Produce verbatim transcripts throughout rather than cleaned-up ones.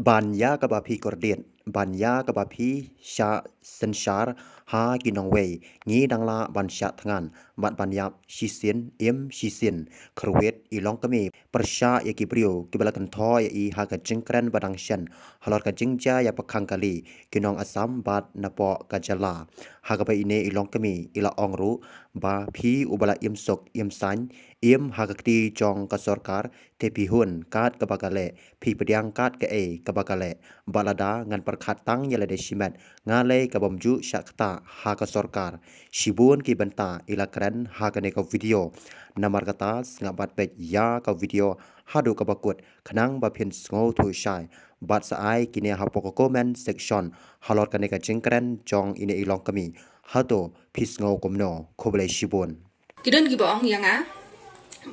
Ban ïa kaba phi kordit, ban ïa kaba phi shah synshar ha ki nongwei, ngi dang lah ban shah thngan bad ban ïap shisien im shisien. Kyrwit i longkmie pyrshah ïa ki briew kiba la kynthoh ïa i ha ka jingkren ba dang shen halor ka jingjia ïa pakhang kali ki nong Assam bad napoh ka jylla. Ha kaba ine i longkmie i la ong ruh ba phi uba la im suk im saiñ, im ha ka kti jong ka sorkar, te phi hun kat kaba ka leh, phi pdiang kat kaei kaba ka leh. Bad lada ngan pyrkhat tang ïa lade shimet, nga lei ka bym ju shah ktah ha ka sorkar. Shibun ki bynta i la kren ha kane ka video. Namar kata sngap bad peit ïa ka video haduh kaba kut khnang ba phin sngewthuh shai. Bad sa ai kine hapoh ka comment section halor kane ka jingkren jong ine i longkmie. Hato phi sngew kumno? Khublei shibun. Ki don kiba ong ïa nga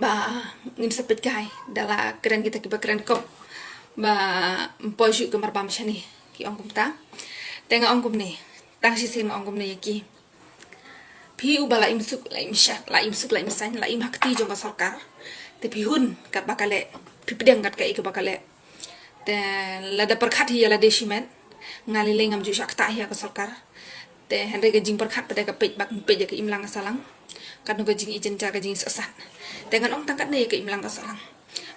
ba ngin sa peit kai da la kren kita kiba kren kop ba ym poi shuh ka marbam shane, ki ong kumta. Te nga ong kumne, tang shisien nga ong kumne ïa ki. Phi uba la im suk, la im shah, la im suk, la im saiñ, la im ha kti jong ka sorkar. Te phi hun kat ba ka leh, phi pdiang kat kaei kaba ka leh. Te lada pyrkhat hi ïa lade shimet, nga lei lei ngam ju shah ktah hi ïa ka sorkar. Te hynrei ka jingpyrkhat pat da ka peit bad peit ïa ka imlang ka sahlang. Katno ka jingijynjar, ka jingsahsat. Te ngan ong tang katne ïa ka imlang ka sahlang.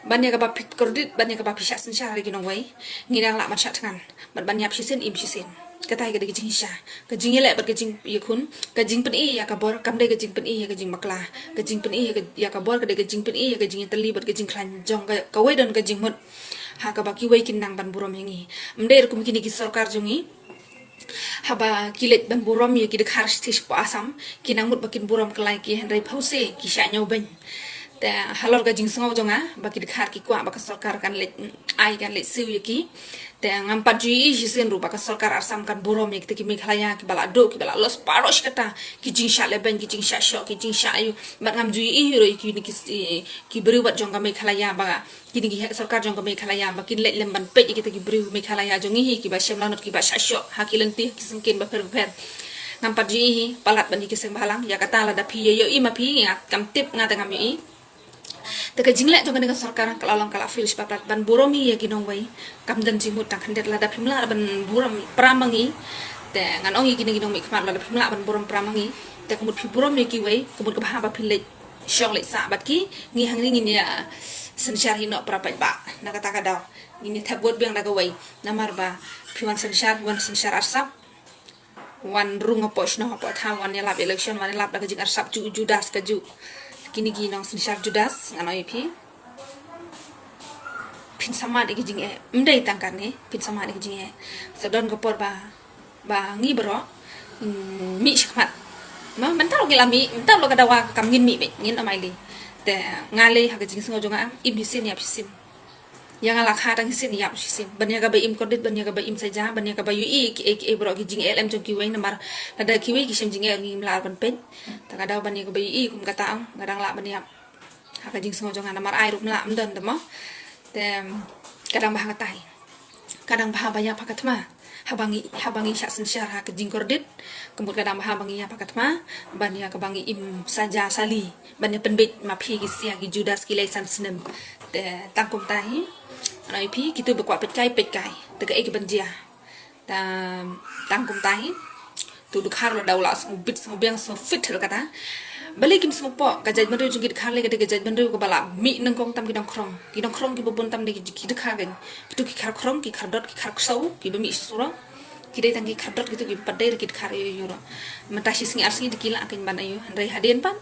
Ban ïa kaba phi kordit, ban ïa kaba phi shah synshar ïa ki nongwei, ngi dang lah ban shah thngan bad ban ïap shisien im shisien. Kata hi ka dei ka jingshisha. Ka jingïaleh bad ka jingïakhun, ka jingpyni ïa ka bor kam dei ka jingpyni ïa ka jingbakla. Ka jingpyni ïa ka, ïa ka bor ka dei ka jingpyni ïa ka jingïatylli bad ka jingkhlaiñ jong ka, kawei don ka jingmut ha kaba kiwei kin nang ban burom ïa ngi. Ym dei ruh kum kine ki sorkar jong ngi, haba ki leit ban burom ïa ki dkhar shithi shapoh Assam, ki nang mut ba kin burom kyllai ki, hynrei phewse ki shah ñiewbeiñ. Te halor ka jingsngew jong nga ba ki dkhar ki kwah ba ka sorkar kan leit, mm, ai, kan leit siew ïa ki. Te ngam pat ju ïohi shisien ruh ba ka sorkar Assam kan burom ïa kita ki Meghalaya kiba la duh, kiba la loss baroh shi katta, ki jingshah lehbeiñ, ki jingshah shoh, ki jingshah aïu. Bad ngam ju ïohi ruh ïa kine ki, ki briew wat jong ka Meghalaya ba kine ki heh sorkar jong ka Meghalaya ba kin leit lem ban peit ïa kita ki briew Meghalaya jong ngi hi kiba shem lanot, kiba shah shoh ha ki lynti, ha ki syngkien bapher bapher. Ngam pat ju ïohi hi, palat ban ïa ki seng bhalang. Ïa kata lada phi ïa ïohi ma phi, nga kam tip, nga te ngam ïohi. Te ka jingleh jong kane ka sorkar ka la long, ka la fail shi palat ban burom hi ïa ki nongwei. Kam don jingmut tang khyndiat lada phim lah ban burom para ma ngi. Te ngan ong ïa kine ki nongmihkhmat, lada phim lah ban burom para ma ngi, te ka mut phi burom ïa kiwei, ka mut ka bha ba phi leit shong leit sah bad ki. Ngi hangne ngin ïa synshar hi noh para paidbah. Na kata ka daw ngin ïa thep vote biang da kawei. Namar ba phi wan synshar, phi wan synshar arsap, wan rung hapoh shnong hapoh thaw, wan ïalap election, wan ïalap da ka jingarsap ju, judas ka ju. Kine ki nongsynshar judas, ngan ong ïa phi, phin samad ïa ka jingeh. Ym dei tang kane, phin samad ïa ka jingeh. Sa don ka por ba ba ngi baroh, mm, mih shakhmat. Mo, mynta ruh ngi la mih, mynta ruh ka dawa kam ngin mih beit, ngin ym ailad. Te nga lei ha ka jingsngew jong nga, im shisien ïap shisien. Ïa nga la kha tang shisien ïap shisien. Ban ïa kaba im kordit, ban ïa kaba im saja, ban ïa kaba ïohi kiei kiei baroh ki jingeh lem jong kiwei, namar lada kiwei ki shem jingeh ngim lah ban peit. Te ka daw ban ïa kaba ïohi kum kata ong, nga dang lah ban ïap. Ha ka jingsngew jong nga namar ai ruh ym lah, ym don te mo. Te ka dang bha ha kata hi. Ka dang bha ba ïap ha ka thma. Haba ngi, haba ngi shah synshar ha ka jingkordit, ka mut ka dang bha ba ngi ïap ha ka thma ban ïa kaba ngi im saja sali, ban ïa pynbeit ma phi ki sia ki judas ki lei san snem. Te tang kumta hi. Ngan ong ïa phi, kito ba kwah peit kai, peit kai. Te kaei kaban jia. Te tang kumta hi. To dkhar la daw la sngewbit sngewbiang sngewfit hi kata. Balei kim sngewpoh? Ka jaitbynriew jong ki dkhar lei ka dei ka jaitbynriew kaba la mih nyngkong tam ki nongkhrong. Ki nongkhrong kiba bun tam dei ki, ki dkhar kein. Kito ki khar khrong, ki khar dot, ki khar ksew, kiba mih sha surok. Ki dei tang ki khar dot kito, kim pat dei ki dkhar ïew ïew ruh. Mynta shi sngi ar sngi te ki lah kein ban ïew, hynrei hadien pat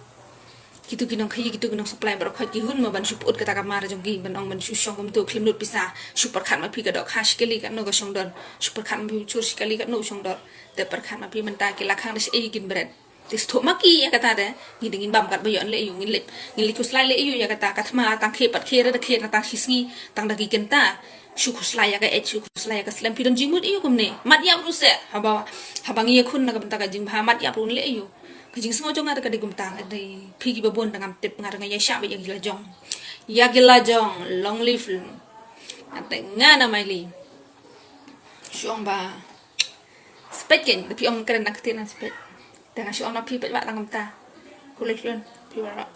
kito ki nongkhaïi, kito ki nongsupply baroh khoit ki hun mo ban shu put kata ka mar jong ki, ban ong ban shu shong kumto khlem lut pisa. Shu pyrkhat ma phi ka dohkha shi kali katno ka shong dor. Shu pyrkhat ma phi u chur shi kali katno u shong dor. Te pyrkhat ma phi mynta ki la khang da shi ei kin bret. Te sngewthuh ma ki ïa kata te. Ngi dei ngin bam kat ba ïoh leh ïew, ngin leh, ngin leh khuslai leh ïew ïa kata, ka thma tang khie pat khie, da khie na tang shi sngi, tang da ki kynta. Shu khuslai ïa ka eit, shu khuslai ïa ka slem, phi don jingmut ïew kumne. Mat ïap ruh seh, haba, haba ngi ïakhun na ka bynta ka jingbha, mat ïap ruh leh ïew. Ka jingsngew jong nga te ka dei kumta, ka dei phi kiba bun te ngam tip, nga te nga ïaishah beit ïa ki lajong. Ïa ki lajong, long live. Nga te nga na Maili. Shu ong ba spet kein, da phi ong kren na ktien na spet. Te nga shu ong na phi peit ba tang kumta. Khublei shibun, phi baroh.